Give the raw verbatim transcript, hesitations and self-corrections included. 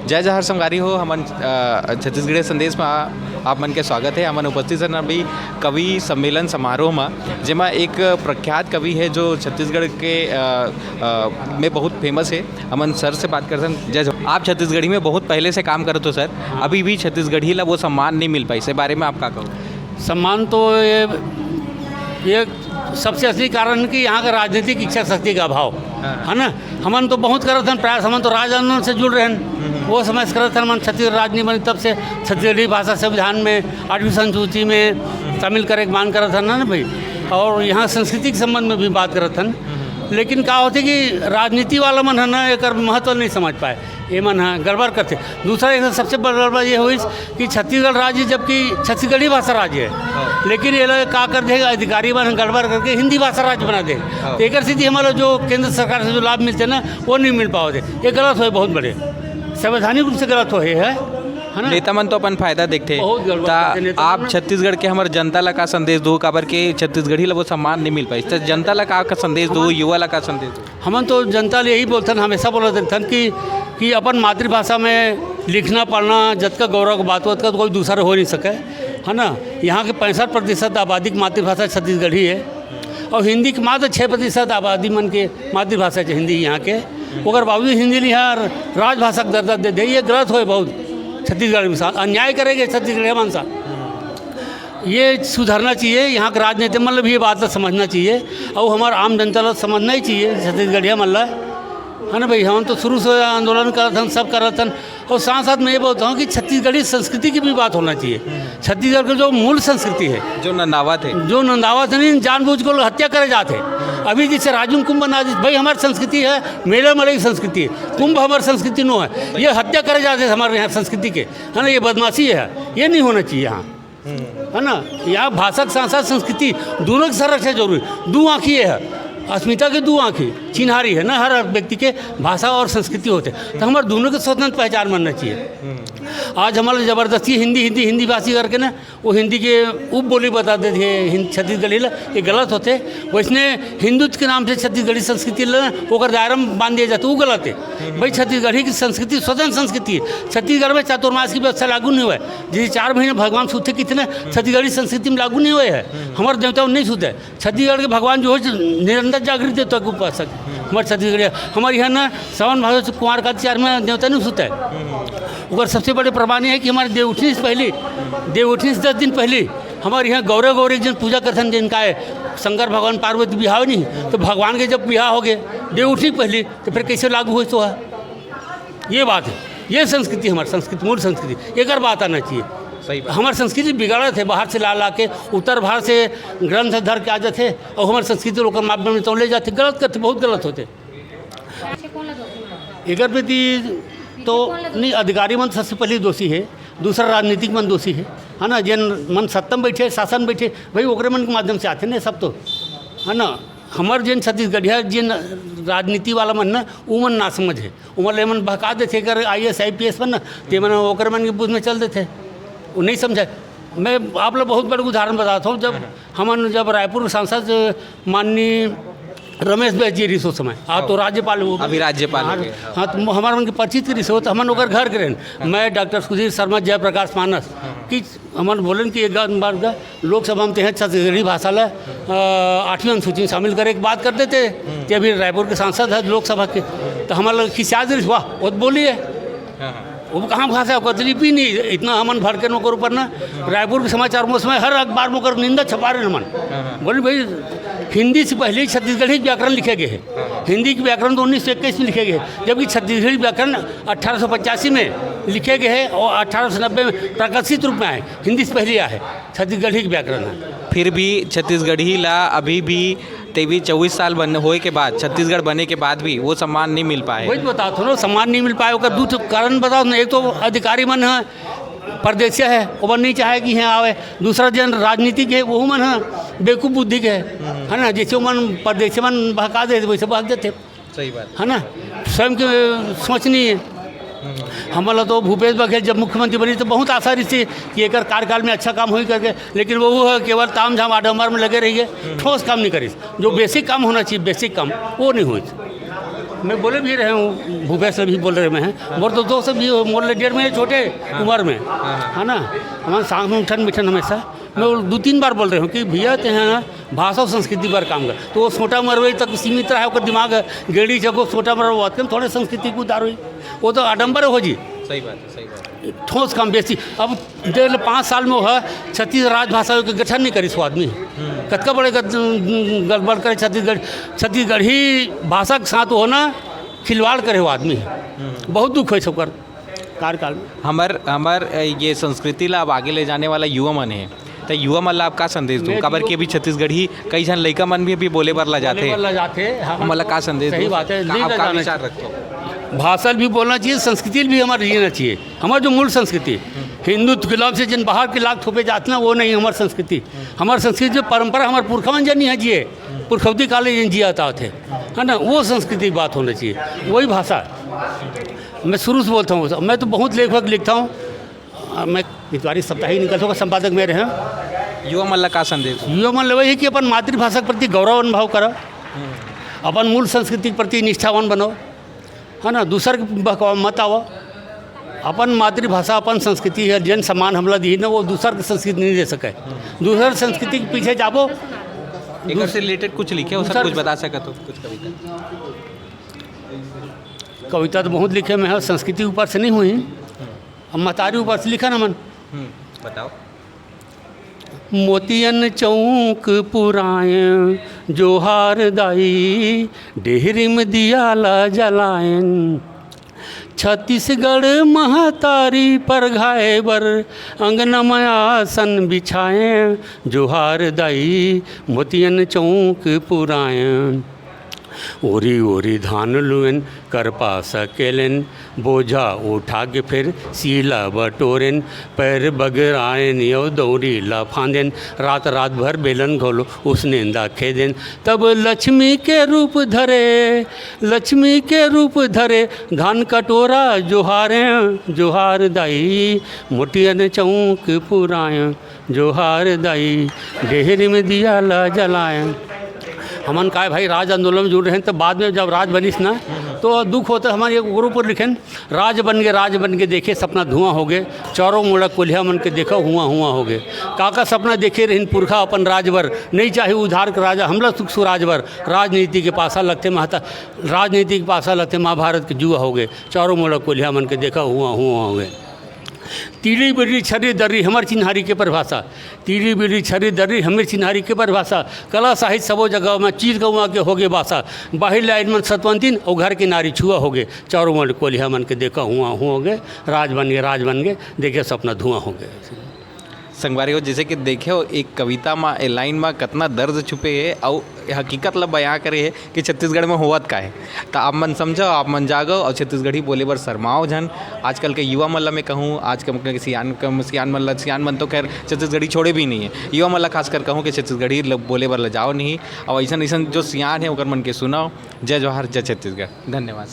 जय जोहार संगवारी हो, हमन, अ, छत्तीसगढ़िया संदेश में आ-, आप मन के स्वागत है। हमन उपस्थित हन अभी कवि सम्मेलन समारोह में, जेमा एक प्रख्यात कवि है जो छत्तीसगढ़ के, अ, अ, में बहुत famous है। हमन सर से बात करथन। जय जोहार। आप छत्तीसगढ़ी में बहुत पहले से काम करत हो सर, अभी भी छत्तीसगढ़ी ला वो सम्मान नहीं मिल पाइस, ए बारे में आप का कहो? सम्मान तो ये, ये सबसे असली कारण है कि यहाँ का राजनीतिक इच्छा शक्ति का अभाव, हाँ। है ना? हमन तो बहुत करत हन प्रयास, हमन तो राज आंदोलन से जुड़ रहे हैं। हम्म। वो समय से करत हन, हमन छत्तीसगढ़ राज्य नहीं बनी तब से छत्तीसगढ़ी भाषा संविधान में, आठवीं अनुसूची में शामिल करे के मांग करत हन ना भाई। और यहाँ संस्कृति के संबंध में भी बात करत हन, लेकिन का होथे कि राजनीति वाला मन है ना, एकर महत्व नहीं समझ पाए। ये मन ह गड़बड़ करथे। दूसरा एक सबसे बड़ गड़बड़ ये होइस कि छत्तीसगढ़ राज्य, जबकि छत्तीसगढ़ी भाषा राज्य है, हाँ। लेकिन ये लोग का कर दे, अधिकारी मन ह गड़बड़ करके हिंदी भाषा राज्य बना दे। हाँ। तो एकर सेती हमारा जो केंद्र सरकार से जो लाभ मिलते ना, वो नहीं मिल पावत हे। ये गलत होए बहुत बड़े, संवैधानिक रूप से गलत होए है, है ना? नेता मन तो अपन फायदा देखथे। बहुत गड़बड़ ता करथे नेता आप मन। छत्तीसगढ़ के हमर जनता ला का संदेश दो, काबर के छत्तीसगढ़ी ला वो सम्मान नहीं मिल पाइस, तो जनता ला का, का संदेश दो, युवा ला का संदेश दो? हमन तो जनता ले यही बोलथन, हमेशा बोलत रहिथन कि, कि अपन मातृभाषा में लिखना पढ़ना जतका गौरव के बात हो, ओतका तो कोई दूसरा हो नहीं सके, है ना? यहाँ के पैंसठ प्रतिशत आबादी की मातृभाषा छत्तीसगढ़ी है और हिंदी के मात्र छः प्रतिशत आबादी मन के मातृभाषा है हिंदी यहाँ के। ओकर बावजूद हिंदी ल यहाँ राजभाषा के दर्जा दे दे, ये गलत होए बहुत। छत्तीसगढ़ में सा-, अन्याय करेंगे छत्तीसगढ़ मन साथ। ये सुधरना चाहिए, यहाँ के राजनीति मतलब ये बात ला समझना चाहिए और हमार आम जनता ला समझना ही चाहिए, छत्तीसगढ़िया मन ला, है ना भाई? हम तो शुरू से आंदोलन करत हन, सब करत हन, और साथ साथ में ये बोलता हूँ कि छत्तीसगढ़ी संस्कृति की भी बात होना चाहिए। छत्तीसगढ़ की जो मूल संस्कृति है, जो नंदावत है। जो नंदावत है, नहीं, जानबूझ के लोग हत्या करे जाते हैं। अभी जैसे राजू कुंभ बना दी, भाई हमारी संस्कृति है, मेले मड़ई की संस्कृति है, कुंभ हमारी संस्कृति नो है, ये हत्या करे जाते हैं हमारे यहाँ संस्कृति के, है ना? ये बदमाशी है, ये नहीं होना चाहिए यहाँ। है ना? यहाँ भाषा के साथ साथ संस्कृति, दोनों के संरक्षण जरूरी। दू आँखी ये है, अस्मिता के दू आँखी, चिन्हारी है ना हर व्यक्ति के, भाषा और संस्कृति होते, तो हमारे दोनों के स्वतंत्र पहचान बनना चाहिए। आज हमारे जबरदस्ती हिंदी, हिंदी, हिंदी भाषी करके ना, वो हिंदी के उपबोली बता देते हैं, हिंद-, छत्तीसगढ़ी ला, ये गलत होते। वैसने हिंदुत्व के नाम से छत्तीसगढ़ी संस्कृति ला, ओकर दायरा में बांध दिया जाता, वो गलत है। भाई, छत्तीसगढ़ी की संस्कृति स्वतंत्र संस्कृति है। छत्तीसगढ़ में चातुर्मास की व्यवस्था लागू नहीं हुआ है। जैसे चार महीने भगवान सूते कितने, छत्तीसगढ़ी संस्कृति में लागू नहीं हुए है। हमारे देवता नहीं सूते। छत्तीसगढ़ के भगवान जो है, निरंतर जागृत देवता के उपासक। हमारे छत्तीसगढ़, हमारे यहाँ ना सावन भादो से कुंवार का चार महीना देवता नहीं सूता है। ओकर सबसे बड़े प्रमाण ये है कि हमारे देवउठनी से पहले, देवउठनी से दस दिन पहले हमारे यहाँ गौरा गौरी एक जन पूजा करथन, जिनका है शंकर भगवान पार्वती बिहाव नहीं, तो भगवान के जब बिहाव हो गए देवउठनी पहले, तो फिर कैसे लागू होई तो है? ये बात है, ये संस्कृति, हमारी संस्कृति, मूल संस्कृति, एकर बात आना चाहिए। सही बात। हमारी संस्कृति बिगाड़त है, बाहर से ला ला के, उत्तर भारत से ग्रंथ धर के आ जाते और हमारी संस्कृति लोग माध्यम में तो ले जाते, गलत करते, बहुत गलत होते। एकर प्रति तो नहीं, अधिकारी मन सबसे पहले दोषी है, दूसरा राजनीतिक मन दोषी है, है ना? जेन मन सत्ता में बैठे, शासन बैठे, भाई ओकरे मन के माध्यम से आते ना सब तो, है ना? हमर जेन छत्तीसगढ़िया जेन राजनीति वाला मन ना, उमन ना समझ है, उमन ले मन बहका देथे कर आईएएस आईपीएस मन ना, ते मन ओकर मन के बुझ में चल देथे, वो नहीं समझे। मैं आप लोग बहुत बड़ा उदाहरण बताता हूँ, जब हमन जब रायपुर के सांसद माननीय रमेश बैस जी रिसो समय, आप तो राज्यपाल हो, अभी राज्यपाल हो हाँ, गए। हाँ, तो हमारे मन के परिचित रिसो, तो हमन ओकर घर के रहन। मैं, डॉक्टर सुधीर शर्मा, जयप्रकाश मानस, कि हमन बोलन कि एक बार का लोकसभा में तेहे छत्तीसगढ़ी भाषा ला, अ, आठवीं अनुसूची में शामिल करे के बात कर देते, कि अभी रायपुर के सांसद है लोकसभा के, तो हमारे लोग खिसिया दे, "वाह, वो तो बोलिए।" हाँ, हाँ। वो कहाँ भाषा है, ओकर लिपि नहीं, इतना हमन भड़के ओकर ऊपर ना। रायपुर के समाचार में समय हर अखबार में ओकर निंदा छपा रहे हमन। हाँ, हाँ। बोले, "भाई, हिंदी से पहले ही छत्तीसगढ़ी व्याकरण लिखे गए हैं। हाँ, हाँ। हिंदी के व्याकरण तो उन्नीस सौ इक्कीस में लिखे गए हैं, जबकि छत्तीसगढ़ी व्याकरण अठारह सौ पचासी में लिखे गए हैं और अठारह सौ नब्बे में प्रकाशित रूप में आए, हिंदी से पहले आए छत्तीसगढ़ी के व्याकरण है।" फिर भी छत्तीसगढ़ी ला अभी भी तेईस चौबीस साल बन-, होए के बाद, छत्तीसगढ़ बने के बाद भी वो सम्मान नहीं मिल पाए। वही तो बताओ थोड़ा, सम्मान नहीं मिल पाए, ओकर दू ठो कारण बताओ ना। एक तो अधिकारी मन है, परदेसिया है, ओमन नहीं चाहे कि यहाँ आवे। दूसरा जन राजनीतिक है, वो मन है बेवकूफ बुद्धि के है, है ना? जैसे ओमन परदेसी मन बहका दे, वैसे भाग जाते। सही बात। है ना? स्वयं के सोच नहीं है। हमारा तो भूपेश बघेल जब मुख्यमंत्री बनी तो बहुत आशा रही थी कि एक कार्यकाल में अच्छा काम होई करके, लेकिन वो है केवल ताम झाम आडंबर में लगे रहिए, ठोस काम नहीं करी। जो बेसिक काम होना चाहिए, बेसिक काम, वो नहीं हुई। मैं बोले भी रहे हूँ, भूपेश से भी बोल रहे मैं हैं, मोर तो दोस्त भी हो, मोर ले डेढ़ महीने छोटे उम्र में, है ना, हमारे साथ में उठन बैठन हमेशा। मैं वो दो तीन बार बोल रहे हूँ कि भैया, ते हैं ना, भाषा और संस्कृति पर काम कर। तो वो छोटा मरवई तक सीमित रहा, ओकर दिमाग है, गेड़ी छको, छोटा मरवा बात कर, थोड़े संस्कृति को उतारो ही। वो तो आडंबर हो जी। सही बात है, सही बात है। ठोस काम बेसी। अब देख ले, पाँच साल में वो है, छत्तीस राजभाषा के गठन नहीं करिस वो आदमी। कतका बड़े गद-, गड़बड़ करे छत्तीसगढ़, छत्तीसगढ़ी भाषा के साथ वो ना खिलवाड़ करे वो आदमी। बहुत दुख होइस ओकर कार्यकाल में। हमर, हमर, अ, ये संस्कृति ला अब आगे ले जाने वाला युवा मन हे, त युवा मन ला आप का संदेश दूँ? मैं काबर तो कि अभी छत्तीसगढ़ी कई झन लइका मन भी अभी बोले बर ला बोले जाथे। बर ला जाथे, हाँ, हमन ला का संदेश सही दूँ? बात है, का, नहीं आप का लगाना विचार चाहिए। रखथो? भाषा भी बोलना चाहिए, संस्कृति भी हमारी जीना चाहिए। हमारा जो मूल संस्कृति, हिंदुत्व के नाम से जिन बाहर के लाग थोपे जात ना, वो नहीं हमारी संस्कृति। हमारी संस्कृति जो परंपरा हमारे पुरखा मन जनी है जिए, पुरखौती काले जिन जिया ता थे, है ना, वो संस्कृति की बात होना चाहिए, वही भाषा। मैं शुरू से बोलता हूँ, मैं तो बहुत लेखक लिखता हूँ। आ, मैं इतवारी सप्ताहिक निकलता हूँ, संपादक मेरे हैं। युवा मन ला का संदेश? युवा मन ले वही कि अपन मातृभाषा के प्रति गौरव अनुभव करो, अपन मूल संस्कृति के प्रति निष्ठावान बनो, है ना, दूसर के बहकावा मत आवो। अपन मातृभाषा, अपन संस्कृति है, जन सम्मान हमला दी ना, वो दूसर के संस्कृति नहीं दे सके। दूसर संस्कृति के पीछे जाबो। एकर से रिलेटेड कुछ लिखे हो सर, दूसर कुछ बता सकत हो, कुछ कविता? कविता तो बहुत लिखे मैं, संस्कृति ऊपर से नहीं हुई, अब महतारी ऊपर से लिखा ना मन। हम्म, बताओ। मोतियन चौक पुरायें, जोहार दाई, डेहरी में दिया ला जलायें। छत्तीसगढ़ महतारी परघाए बर, अंगना में आसन बिछायें, जोहार दाई, मोतियन चौक पुरायें। ओरी ओरी धान लुएन, करपा सकेलेन, बोझा उठा के फेर सीला बटोरेन, पैर बगराएन अउ दौरी ला फांदेन, रात रात भर बेलन घलो उसनेंदा खेदेन। तब लक्ष्मी के रूप धरे, लक्ष्मी के रूप धरे, धान कटोरा जोहारें, जोहार दाई, मोतियन चौक पुराएं। जोहार दाई, डेहरी में दिया ला जलाएं। हमन काय भाई, राज आंदोलन में जुड़ रहे हैं, तो बाद में जब राज बनिस ना, तो दुख होता। हमारे एक ग्रुप पर लिखेन, राज बन के, राज बन के देखे सपना धुआं हो गए, चारों मुड़ा कोलिहा मन के देखा हुआ हुआ हो गए। काका सपना देखे रहिन पुरखा अपन राज बर, नहीं चाहे उधार के राजा, हमला सुख सुराज बर। राजनीति के पासा लगते महता, राजनीति के पासा लगते महाभारत के जुआ हो गए, चारों मुड़ा कोलिहा मन के देखा हुआ हुआ हो गए। तीली बिल्ली छर्री दर्री हमर चिन्हारी के परिभाषा। तीली बिल्ली छर्री दर्री हमर चिन्हारी के परिभाषा। कला साहित्य सबो जगह में चीर गौवा के होगे बासा। बाहिर लाइन मन सतवंतीन अउ घर के नारी छुआ होगे। चारों मन कोलिहा मन के देखा हुआ हुआ होगे। राज बन गे, राज बन गे, देखे सपना धुआं होगे। संगवारी हो, जैसे कि देखे हो, एक कविता मा, ए लाइन मा कतना दर्द छुपे हे अउ हकीकत ला बयां करे हे कि छत्तीसगढ़ में होवत का हे। त आप मन समझो, आप मन जागो अउ छत्तीसगढ़ी बोले बर शर्माओ झन। आजकल के युवा मन ला मैं कहूँ, आजकल के सियान, कम सियान मन ला, सियान मन तो खैर छत्तीसगढ़ी छोड़े भी नहीं है, युवा मन ला खासकर कहूँ कि छत्तीसगढ़ी ल-, बोले बर लजाओ नहीं। अउ ऐसन ऐसन जो सियान है ओकर मन के सुनाओ। जय जोहार, जय छत्तीसगढ़, धन्यवाद।